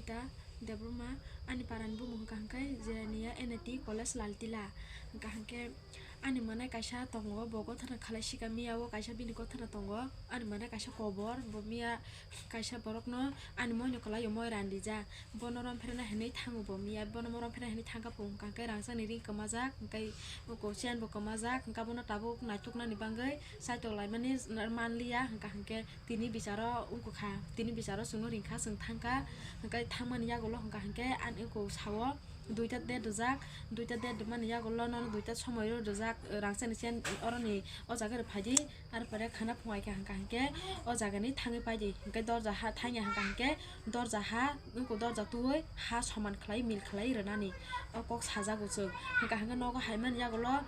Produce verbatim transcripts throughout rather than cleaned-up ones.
Ka Debbarma, ani parani bumung hwnkha hwnkhe Jirania N A T College Laltila. Hwnkha hwnkhe ani mwnai kaisa tongo, bo gothana khalai sika miya o kaisa bini gothana tongo. Ani mwnai kaisa kobor, bo miya kaisa borokno ani moino kwlaio moi randija. Bono romphirna hinwi thango bo miya, bono romphirna hinwi thangkha phung hwnkha hwnkhe rangchakni ring kwmajak, hwnkhe uko chain bo kwmajak, hwnkhe abono tabuk naituknani bagwi saitok laimani manliya, hwnkha hwnkhe tini bicharo wngkha, tini bicharo chwngno ringkha, chwng thangkha, hwnkhe thangmani yagulo hwnkha hwnkhe ani uko sao duita date rijak, duita date rwmani yagulo nono duita somoi rw rijak, rangchakni chain oroni o jaga rw phaidi, arpore khana phungai kha hwnkha hwnkhe o jagani thangwi paidi, hwnkhe dorja ha thangya hwnkha hwnkhe dorja ha, wngkha dorja tubui ha soman khlai mil khlai rwnani o kok sajago chwng. Hwnkha hwnkhe nogo haimani yagulo,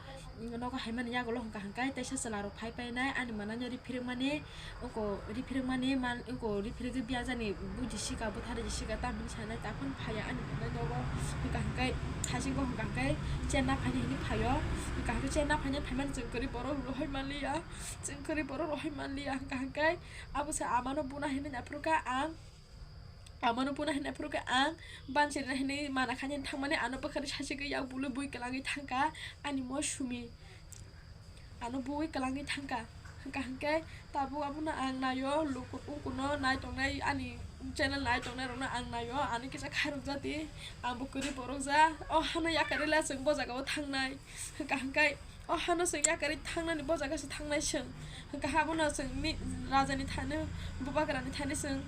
nogo haimani yagulo hwnkha hwnkhe teisa chwla rok phai painai ani mwnai no riphirwkmani, wngkha riphirwkmani man, wngkha riphirwgwi biyajani buji sika bwthari sika tamni sanai taphano phaiya ani mwnai nogo. Hwnkha hwnkhe thaisingo hwnkha hwnkhe chenna phaini hinwi phaio. Hwnkha hwnkhe chenna phaini phaimani chwng kwrwi borok rohoi manliya, chwng kwrwi borok rohoi manliya. Hwnkha hwnkhe abo se amano buna hinwi naphurkha ang. Amano buna hinwi phuru khe ang banchirina hinwi mana khainani thangmani ano bwkhani sachigwi yak bului bui kwlangwi thangkha ani moi sumi. Ano bui kwlangwi thangkha. Hwnkha hwnkhe tabuk abono ang naio, luku-, ukuno nai tongnai ani channel nai tongnai rokno ang naio, ano kisa khairok jati, ang bo kwrwi borok ja, o hano yakarwi le chwng bo jaga o thangnai. Hwnkha hwnkhe o hano chwng yakarwi thangnani bo jaga se thangnai chwng. Hwnkha habo no chwng ni rajani thani, bubagrani thani chwng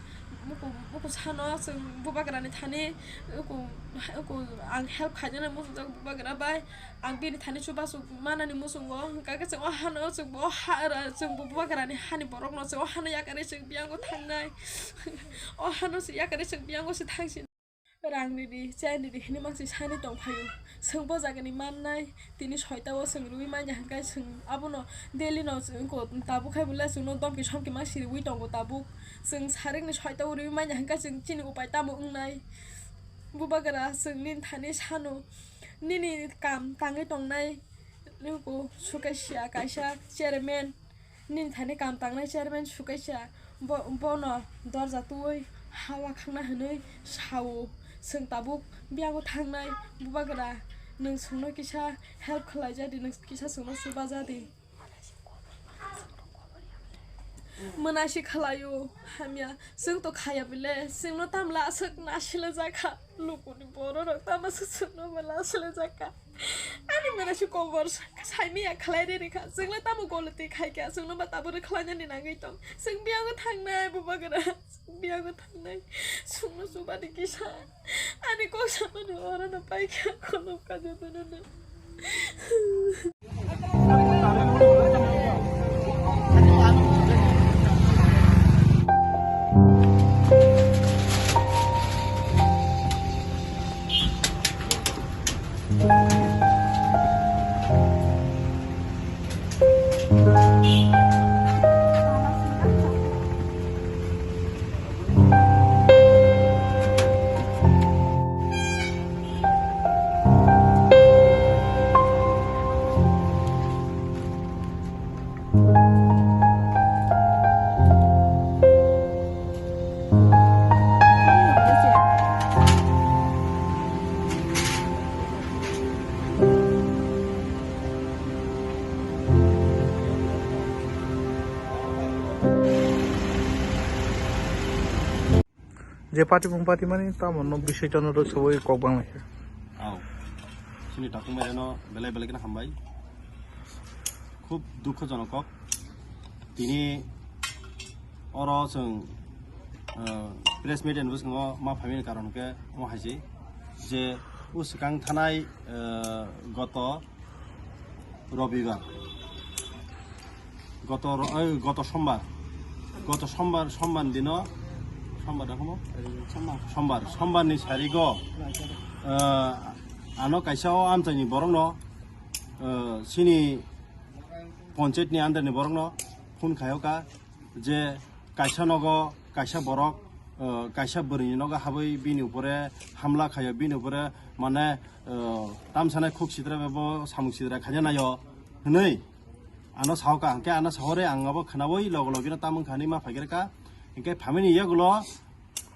muku, muku sano chwng bubagrani thani uku, uku ang help khaijana muchungjak bubagra bai. Ang bini thani chubachu manani muchungo. Hwnkha khe chwng o hano chwng bo ha, chwng bo bubagrani hani borokno chwng o hano yakarwi chwng biyango thangnai. O hano se yakarwi chwng biyango se thangsin. Rang ridi, chain ridi hinwi mangsi sani tongphaio. Chwng bo jagani mannai, tini soita o chwng rwui manya hwnkhe chwng abono daily no chwng ko tabuk khai bole chwngno domki somki mangsi rwui tongo tabuk. Chwng sarikni soita o rwui manya hwnkhe chwng chini upai tamo wngnai? Bubagra chwng nini thani sano, nini kam tangwi tongnai. Nini ko sukaisa kaisa chairman. Nini thani kam tangnai chairman sukaisa bo, bono dorja tubui hawa khangna hinwi sao. Chwng tabuk biyango thangnai bubagra, nwng chwngno kisa help khlai jadi, nwng kisa chwngno chuba jadi. Mwnasi khlaio hamya, chwng to khaya bile, chwngno tamla aswk nasile jakha, lukuni bororok tamo se chwngno mwnasile jakha. Ani mwnasi kobor saimanya khlai riri kha. Chwngno tamo goloti khai kha. Chwngno ba tabuk rwkhlainani nangwi tong. Chwng biyango thangnai bubagra. Chwng biyango thangnai. Chwngno chubani kisa. Ani kok samani orono pai kha. Khulum kha jotono no. Je party bung party mani tamo no bisoi tono rw sabo kok bang lai kha. Ao. Chini takung bai no belai belai kena hambai. Khub dukho jonok kok. Tini oro chwng, ah, press meet ni bwskango ma phaimani karon khe omo hai se je o swkang thanai, ah, goto Robibar. Goto ro-, ei, goto Sombar. Goto Sombar, Sombar dino, Sombar da homo? Sombar. Sombar ni sarigo, eh, ano kaisa o amchaini borokno, eh, sini panchayat ni under ni borokno phone khayo ka je kaisa nogo, kaisa borok, eh, kaisa bwrwini nogo habwi bini upore hamla khayo, bini upore mane, eh, tamsanai khuk sitra bai bo samung sitra khaina naio hwnwi ano sao ka. Hwnkhe ano sao re ang abo khwnaui logo logino tamung kha hinwi ma phaigra ka. Hwnkhe phaimani yagulo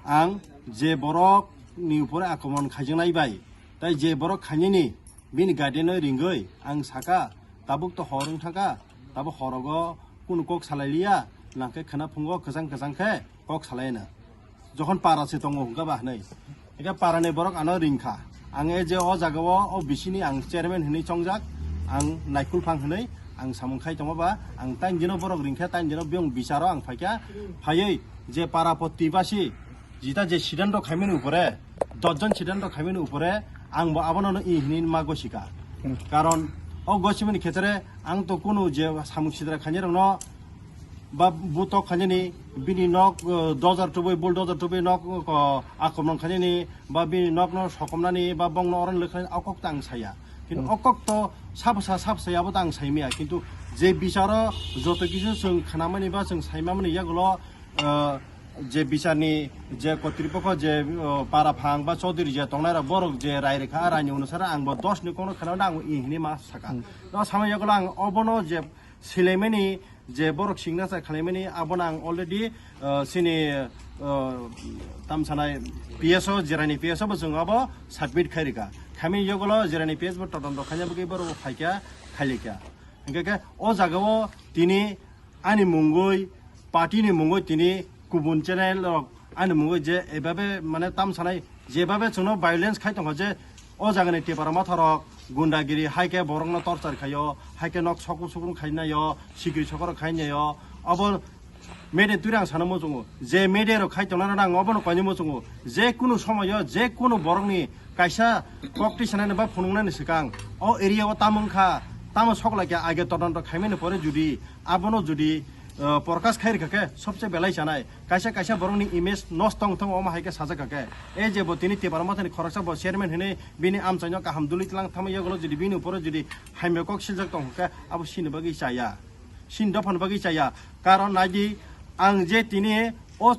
ang je borok ni upore akromon khaijaknai bai, tai je borok khainani bini guardian no ringwi ang saka, tabuk to hor wng thangkha, tabuk horogo kunu kok salai liya, nangkhe khwna phungo kwchang kwchang khe kok salai na. Jokhon para se tongo hwnkha ba hwnwi, hwnkhe para ni borok ano ringkha. Ang e je o jaga o, o bisini ang chairman hwnwi chongjak, ang naikhul phang hwnwi ang samung khai tongo ba, ang tain dino borok ringkha, tain dino biyong bicharo ang phaikha, phaiwi je para poti basi, jita je siddhanto khaimani upore, dos jon siddhanto khaimani upore, ang bo abono no i hini ma gosika. Hmm. Karon o gosimani khetre ang to kunu je samung sidra khainai rokno ba butok khainani, bini nok, eh, dojar tubui, bulldozer tubui nok, eh, akromon khainani, ba bini nokno sokomnani, ba bongno oron lekhainani, o kok to ang saya. Kintu Hmm. o kok to sabsa, sabsa abo to ang saimaya. Kintu je bicharo joto kisu chwng khnamani ba chwng saimamani yagulo, eh, je bicharni je kotripokho je, eh, para phang ba chaudhuri je tongnai rok borok je rai rikha, raini onusare ang bo dos ni kono khwnao ang i hini ma saka. Hmm. No samaya yagulo ang obono je silaimani je borok signature khalaimani abono ang already, eh, sini, eh, tamsanai P S O, Jirani P S O bo chwng abo submit khai rikha. Khaimani yagulo Jirani P S bo todonto khaina bagwi borok bo phaikha, khailikha. Hingkhe khe o jagao tini ani mungwi, party ni mungwi tini kubun channel rok ani mungwi je ebabe mane tamsanai jebabe chwngno violence khai tongkha je o jagani tipra matharok gundagiri hai khe borokno torchar khaio, hai khe nok sokung sukung khainaio, sikri sokorok khainaio, abo media twi ang sana muchungo je media rok khai tongnai rok ang obono koini muchungo je kunu somoyo je kunu borokni kaisa kok twi sanani ba phunuknani swkang o area o tamo wngkha, tamo soklaikha age todonto khaimani pore judi abono judi, eh, porkas khai rikha khe sobse belai chanai. Kaisa kaisa borokni image nosto wng tongo, omo hai khe sajak kha khe. E je bo tini Tipra Mothani khoroksa bo chairman hinwi bini amchaino kaham duli tlang thangma yagulo jodi bini uporo jodi hamya kok siljak tong khe abo sini bagwi chaya. Sini dophani bagwi chaya. Karon naidi ang je tini o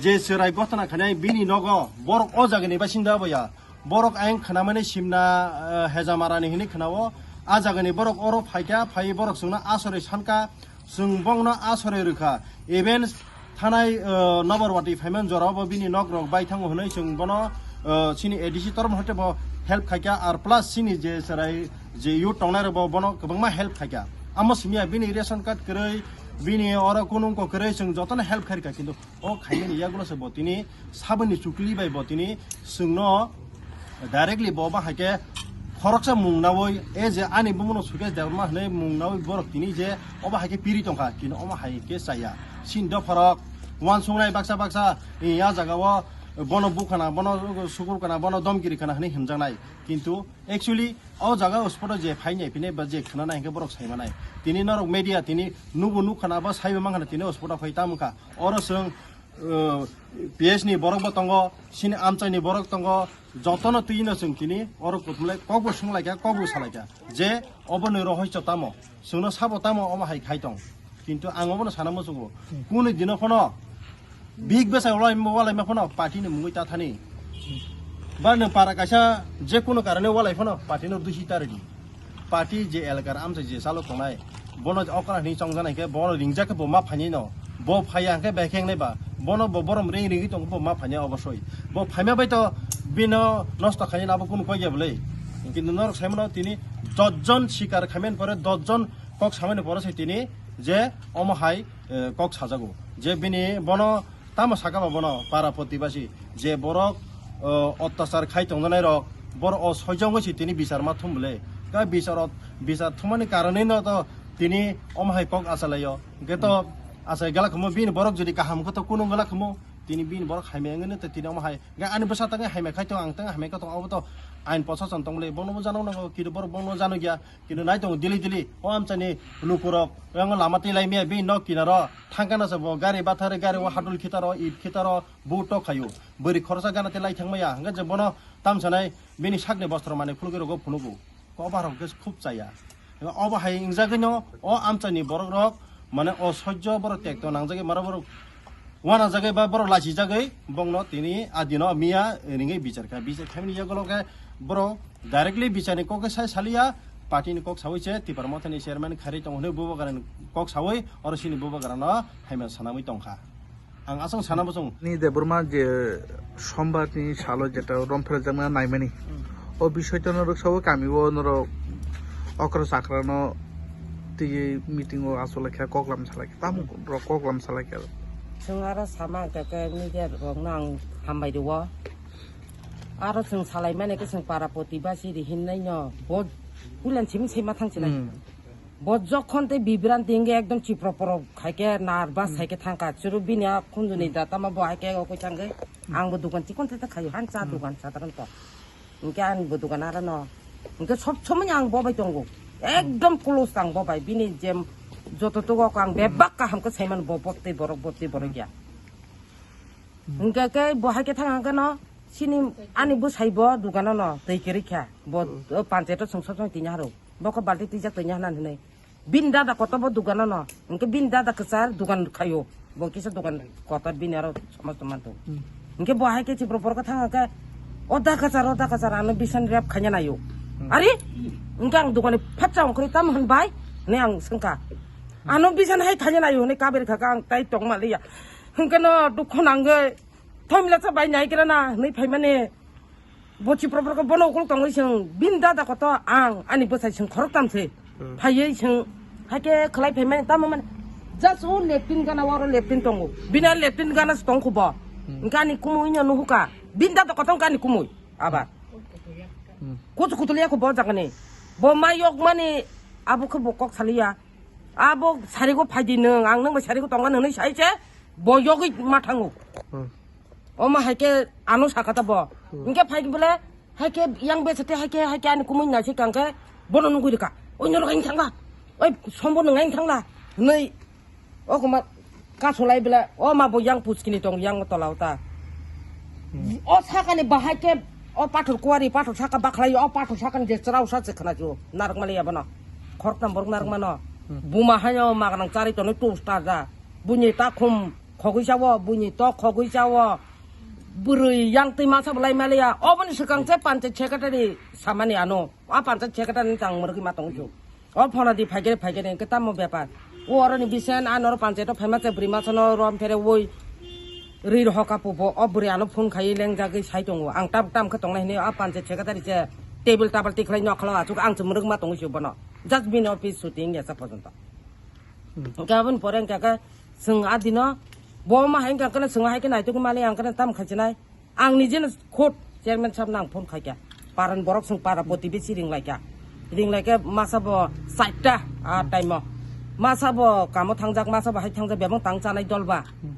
je chwrai gotna khanai bini nogo borok o jagani basinda boya. Borok ayang khnamani simna, eh, Hejamarani hinwi khnao. A jagani borok oro phaikha, phai borok chwngno asori sankha. Chwng bongno asore rwkha. Even thanai, uh, Noborwati phaiman jorao bo bini nok rok bai thango hwnwi chwng bono, uh, chini A D C tormo hote bo help khaikha, ar plus chini je chwrai je youth tongnai rok bo bono kwbangma help khaikha. Amo simiya bini ration card kwrwi, bini oro kunung ko kwrwi chwng jotono help khairikha, kintu o khaimani yagulo se bo tini saboni chukli bai bo tini chwngno directly bo ba hai khe khoroksa mung nawi, e je ani bumungno Sukesh Debbarma hwnwi mung nawi borok tini je obo hai khe piri tongkha, kintu omo hai khe chaya. Sini dopharok uansuknai baksa baksa, e, ya jagao bono bukhana, bono sukur kana, bono domkiri kana hwnwi himjaknai. Kintu actually o jaga o spot o je phainai phinai ba je khwnanai hwnkhe borok saimanai. Tini norok media tini nugo nukkhana ba saibo mankhana tini o spot o phai tamo kha. Oro chwng, uh, P S ni borok bo tongo, sini amchaini borok tongo, jotono twino chwng tini oro kuthumlai kokbo swnglaikha, kokbo salaikha je oboni rohoicho tamo, chwngno sabo tamo omo hai khai tong. Kintu ang obono sana muchungo, kunu dino phano big besa walai, walaima phano party ni mungwi ta thani. Ba nwng para kaisa je kunu karone walai phano party no dusi ta rwdi. Party je elakar amchai je chalok tongnai, bono okra hwnwi chongjanai khe, bono ringjak khe bo ma phainai no. Bo phaiya hwnkhe bai khe wngnai ba, bono bo borom ring ringwi tong bo ma phainai obosoi. Bo phaima bai to bino nosto khainai abo kunu kok ya bwlai. Kintu norok sai mano tini dos jon sikar khaimani pore, dos jon kok samani pore se tini je omo hai, eh, kok sajago. Je bini bono Tamo saka ba bono para protibasi je borok, o, ottachar khai tongjanai rok, borok o soijo wngwi se tini bichar ma thum bwle. Ka bichar o, bichar thumani karonwi no to tini omo hai kok achalaio. Hwnkhe to achai gala khamo bini borok jodi kaham khe to kunu gala khamo tini bini borok hamya wngwi no to tini omo hai. Hwnkhe ani bwsa tangwi hamya khai tong ang tangwi hamya khe tong abo to ain prosason tong bwle bono bo jano nango kiru borok bono jano gya. Kintu nai tongo dili dili o amchani lukurok yang lama twi lai maya bini nok kinaro thangkana se bo gari bathari gari o hadul khitaro it khitaro bo tok khayo bwrwi khoroksa gana tei lai thang maya hwnkhe je bono tamsanai bini sakni bostro manwi phunugwi rogo phunugo kobar rok khe khub chaya obo hai wngjagwi no o amchani borok rok mane o sojjo borok tekto nangjagwi mara borok Uanajagwi ba borok lachijagwi bongno tini a dino miya ringwi bichar kha. Bichar khaimani yagulo khe borok directly bicharni kok khe sai saliya, party ni kok sawi se Tipra Mothani chairman kharwi tongo hwnwi bubagrani kok sawi oro sini bubagrano hamya sanamwi tongkha. Ang aswk sana muchung. Ni Debbarma je Sombar ni salo jeta rom phera jakna naimani. Hmm. O bisoi to norok sabo kami o norok okra chakra no twi meeting o asole khe koklam salai khe. Tamo rok koklam salai khe. Chwng aro sama khe khe media rok no ang hambai rwo. Aro chwng salai mani khe chwng para poti basi ri hinai no bo pulan simi sima thang sinai. Hmm. Bo jokhon tei bibranti hingke ekdom chipro poro khaike nervous Hmm. haike thangka. Chwrwk bini a khunjuni Hmm. da tamo bo haike okoi thangke. Hmm. Ang bo dogan chikon tete khayo, han cha Hmm. dogan sadharon to. Hingke ang bo dogan aro no. Hingke sob somoi ang bo bai tongo. Ekdom close ang bo bai. Bini jem joto togo ang bebak kaham khe saiman bo botwi borok botwi borok ya. Hmm. Hingke ke bo haike thang hangke no sini ani bwsai bo dogano no twi kwrwi kha. Bo Hmm. o panchayato chwng sob somoi tini haro. Bokho balti twijak twi hwnna hinwi. Bini dada kotor bo dogano no. Hingke bini dada kwchar dogan khaio. Bo kisa dogan kotor bini aro somosto manto. Hmm. Hingke bo hai khe chipro borok thang khe, "O da kwchar, o da kwchar, ano bisan rep khaina naio." Hmm. Ari? Hingke ang dogani phatsa ongkhorwi tamo hwn bai? Hwnwi ang swngkha. Hmm. "Ano bisan hai khaina naio," hwnwi kabir kha khe ang tai tongma liya. Hingke no dukhu nangwi, "Thomla cha bai nai kira na," hwnwi phaimani. Bo chipro borok bono ukul tongwi chwng bini dada koto ang ani bwsai chwng khorok tam se. Hmm. Phaiwi chwng haike khlai phaimani tamo mani just o leptin gana oro leptin tongo. Bini a leptin gana se tongkhu bo. Hmm. Hingke ani kumui no nuhuka. Bini dada koto hingke ani kumui. Aba. Hmm. Kuchu kutulia kho bo jagani. Bo ma yok mani abo khe bo kok saliya. Abo sarigo phaidi nwng, ang nwng bai sarigo tonga nwnwi sai se bo yogwi ma thango. Hmm. Omo hai khe ano sakha ta bo. Hmm. Hingke phai bole hai khe yang bese te hai khe, hai khe ani kumui nai se kang khe bono nugui rika. Oi norok ang thangla. Oi sombo nwng ang thangla. Hwnwi o kuma kasolai bole o ma bo yang puskini tong yang tola ta. Hmm. O sakani bahai khe o pathor kuari, pathor saka bakhlai, o pathor sakani je chwrao sa se khna ju. Narwk mali abono. Khoroktham borok narwk mano. Hmm. Buma haino magnang chari tonwi tu star da. Buini takhum khogwi chawo, buini tok khogwi chawo. Bwrwi yang twi masa bolai maliya. Oboni swkang se panchayat secretary samani ano. A panchayat secretary ni chang mwrwgwi ma tongo chu. O phone di phaikhe phaikhe hwnkhe tamo bepar. O oroni bisen a noro panchayat o phaima che bwrwi masa no rom phere oi ri rohor ka pubo. O bwrwi ano phone khai lengjagwi sai tongo. Ang tam tam khe tongnai hinwi a panchayat secretary che table tabal tikhlai nok khalo achuk ang chumrwk ma tongo chu bono. Just bini office shooting ya sa porjonto. Hmm. Hwnkhe aboni pore hwnkhe khe chwng a dino bo ma hai hwnkhe khe chwng hai khe naituk mali ang khe tam khai chinai. Ang nijeno khud chairman sahab no ang phone khaikha. Paran borok chwng para poti besi ringlaikha. Ringlaikhe masa bo chaita a time o. Masa bo kamo thangjak, masa bo hai thangjak, bebak tang chanai dol ba. Hmm.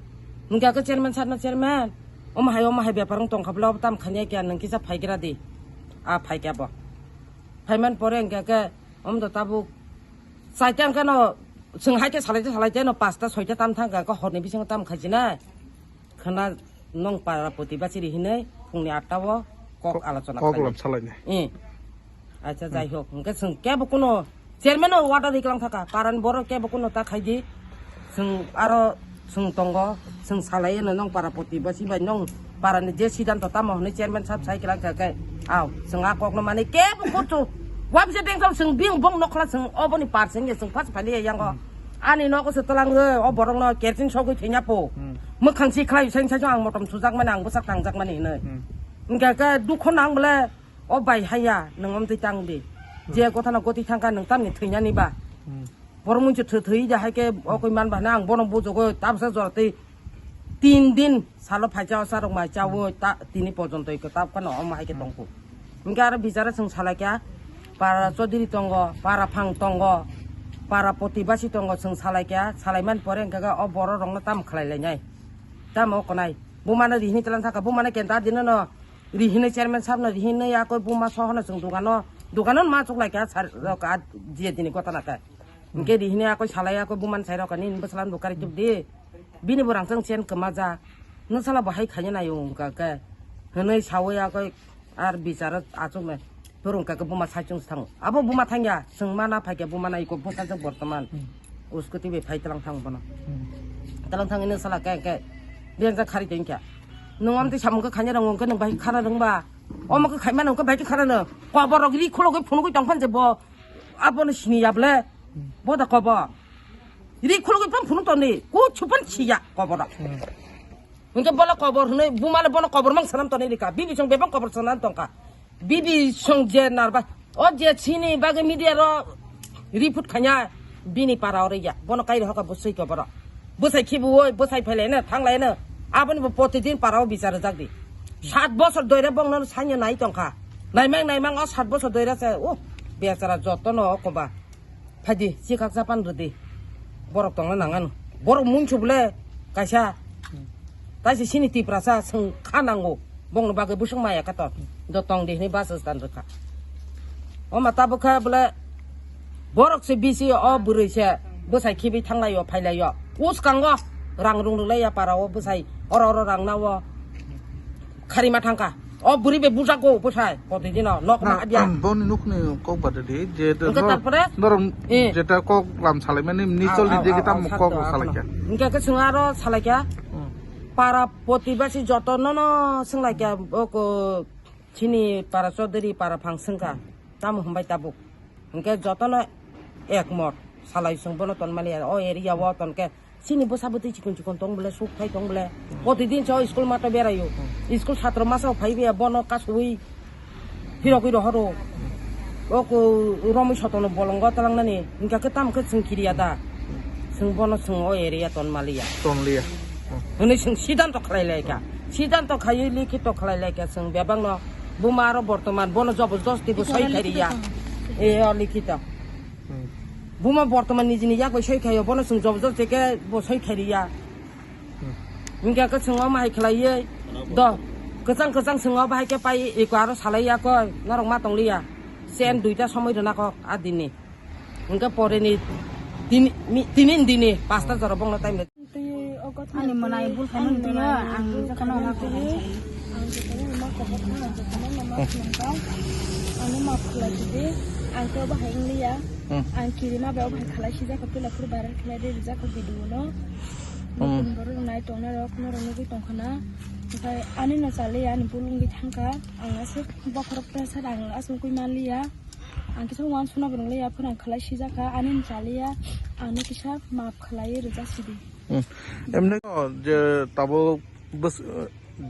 Hwnkhe khe chairman sahab no chairman, omo hai omo hai bepar wng tongkha bwle obo tam khainai khe nwng kisa phaigra di. A phaikha bo. Phaiman pore hwnkhe khe omo do tabuk chaita hwnkhe no chwng hai khe salaite salaite no pasta soita tam thangkha khe horni bisingo tam khaijinai. Khwna nwng para poti bachiri hinwi phungni atta o kok Kok-, alochona kok khlainai. Lam salainai. Eh. Acha, jai hok. Hwnkhe chwng kebo kuno chairman o order riklang thaka. Parani borok kebo kuno ta khaidi. Chwng aro chwng tongo. Chwng salai eno nwng para poti basi bai nwng parani je sidanto tamo hwnwi chairman sahab sai klang kha khe. Aw, chwng a kokno mani kebo kuchu. Wabse dengtham chwng bing bong nokhla chwng oboni par chwng ye chwng phas phali yango. Ani nogo se twlang o borokno kerosene sogwi thwinya po. Hmm. Mwkhang si khlai sai sai ang motom sujak mani ang bwsak tangjak mani hinwi. Hmm. Hwnkhe khe dukho nang bole o bai haya nwng omtwi tang di. Hmm. Je gothana goti thangkha nwng tamni thwinani ba. Hmm. Borok mungsa thwi thwi da hai khe o koi man ba na ang bono bujogo tabsa jora tei tin din salo phai chao sarok mai chao ta tini porjonto iko tab khano omo hai khe tongkhu. Hwnkhe aro bichara chwng salai kha para chodri tongo, para phang tongo, para poti basi tongo chwng salai kha, salai man pore hwnkhe o borok rokno tamo khlai lainai. Tamo konai bumano rihini tlang thaka bumano kenta dino no rihini chairman sahab no rihini yakoi buma sohono chwng dogano dogano ma chuklai kha sar rok a je dini gotana khe. Hwnkhe rihini akoi salai akoi buman sai rok ani bwsala bo kari tubdi. Bini bo rang chang chen kwma ja. Nwsala bo hai khaina naio wngka khe. Hwnwi sawi akoi ar bicharo achuk me. Phwrwng kha khe buma sai chung thang. Abo buma thangya, chwng mana phaikya buma nai ko bwsa jang bortoman. Hmm. Uskoti bai phai tlang thang bono. Hmm. Tlang thang ini sala khe khe. Biyang ja khari tengkya. Nwng amtwi samung khe khaina rang wngkhe nwng bai khana rwngba. Omo khe khaima nwng khe bai khe khana no. Koborok ri khulogwi phunugwi tongphan je bo. Abono sini ya ble. Bo da kobo. Ri khulugwi phan phunuk toni. Ku chupan siya kobo da. Hmm. Hwnkhe bola kobor hwnwi bumale bono kobor mang sanam tonwi rika. Bibi song bebak kobor sanam tongkha. Bibi song je narba. O je chini bagwi media ro report khanya bini para oro ya. Bono kairi hoka bwswi koboro. Bwsai khibu oi, bwsai phailai no, thanglai no. Aboni bo protidin para o bichar jak di. Sat bosor doire bong no sanya nai tongkha. Naimang naimang o sat bosor doire se. Oh, bechara joto no okoba. Phaidi, chikak japan rwdi. Borok tongna nangano. Borok munsu bole kaisa. Taisi sini Tiprasa seng kha nango. Bongni bagwi busung maya kato. Do tong di hini bus stand rwkha. Oma tabukha bole borok se bisi o bwrwi se bwsai khibi thanglaio phailaio. Uskango rang rung rwlaiya para o bwsai oro oro rang nao. Kharima thangkha. O bwrwi bai bujago bwsai. Kotwi dino nok ma abya. Boni nukni kok bada di je Hwnkhe nor-, tarpore? Norok Eh. Jeta kok lam salaimani nichol Ah, ni ah, digi ah, tam ah, kok sakto, ah, salaikha. Hwnkhe khe chwng aro salaikha. Hmm. Para protibasi joto nono swnglaikha o ko chini para chodri para phang swngkha. Tamo hwnbai tabuk. Hwnkhe jotono ekmot salai chwng bono tonmani o area o tonkhe. Chini bwsa bwtwi chikon chikon tong bole, suk phai tong bole. Protidin se o school mato beraio. School satro masa o phai bia bono kasui phirogwi rohoro. O ko romwi sotono bolongo talangnani. Hwnkhe khe tamo khe chwng kiriya da. Chwng bono chwng o area ton maliya. Tonliya. Hwnwi chwng siddhanto khlai lai kha. Siddhanto khaiwi likhito khlai lai kha chwng bebakno. Buma aro bortoman bono jobosdosti bo soi khairiya. E o likhito. Hmm. Buma bortoman nijini yak bai soi khaio, bono chwng jobosdosti khe bo soi khairiya. Hmm. Hwnkhe khe chwng omo hai khlaiwi do kwchang kwchang chwng obo hai khe pai eko aro salai ya koi norok ma tongliya. Chen duita somoi rwna kok a dinni. Hwnkhe pore ni tini, mi-, tini ni dini pasta jora bongno time. Ani mwnai bul khaimani twiyo, ang jotono ma kok. Ang jotono ma kok, ang jotono ma kok. Ano maaf khlai di. Ang to bahai wngliya. Hmm. Ang kirima bai bahai khalai sijak, kok pila phuru viral khlai di rijak kok video no. Hmm. Nokung borok nai tongna rok norok nugwi tongkhana. Okhai ani no chaliya, ani bul wngwi thangkha. Ang aswk bokhorok pressure ang aswk wngwi manliya. Ang kisa uansukna bo nwngliya, phone ang khlai sijak kha, ani no chaliya. Ang no kisa maaf khlai rijak sidi. Hmm. Emni ko je tabuk bus-,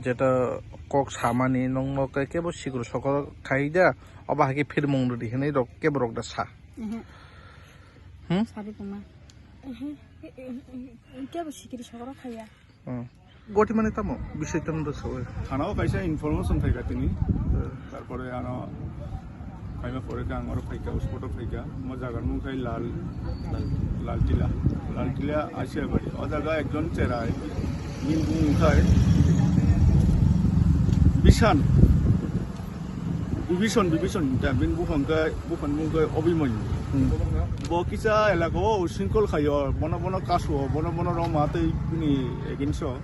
jeta kok samani nongno khe kebo sikru sokoro khai da, obo hai khe phirmung rwdi hinwi rok kebo rok da sa. Ehe. Hmm? Sadi tongma. Ehe. E, e, e, e, kebo sikri sokoro khaiya. Hmm. Goti mani tamo bisoi tamo da sawi. Thana o kaisa information phaikha tini. Hmm. Tarpore ano Phaima pore khe ang oro phaikha, spot o phaikha. Mo jaga ni mung khai Lal, Lal Tila. Lal Tila Asiabari. O jaga ekjon cherai. Bini bumung khai Bishan. Bibison, Bibison. Ta bini buphang khai, buphang mung khai Obimanyu. Hmm. Bo kisa elaka o singkol khaio, bono bono kasuo, bono bono roma tei bini against o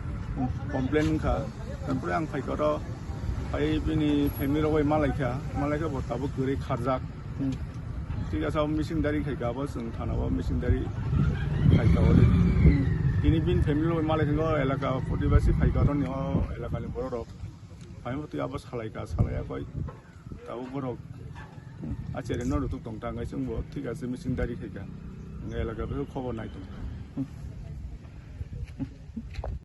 complain wngkha. Tarpore ang phaikha oro, phai bini family rok bai malaikha, malaikha bo tabuk kwrwi kharjak. Hmm. Thik asa o missing diary khaikha, abo chwng thana o missing diary khaikha already. Hmm. Tini bini family rok bai malaikha, elaka protibasi phaikha, oro ni o elaka ni borok rok. Phaima twi abo salaikha, salaiya koi tabuk borok. Hmm. Achere no rutuk tong ta, ngai chwng bo thik ase missing diary khaikha. Ngai elaka bo khobor nai tong.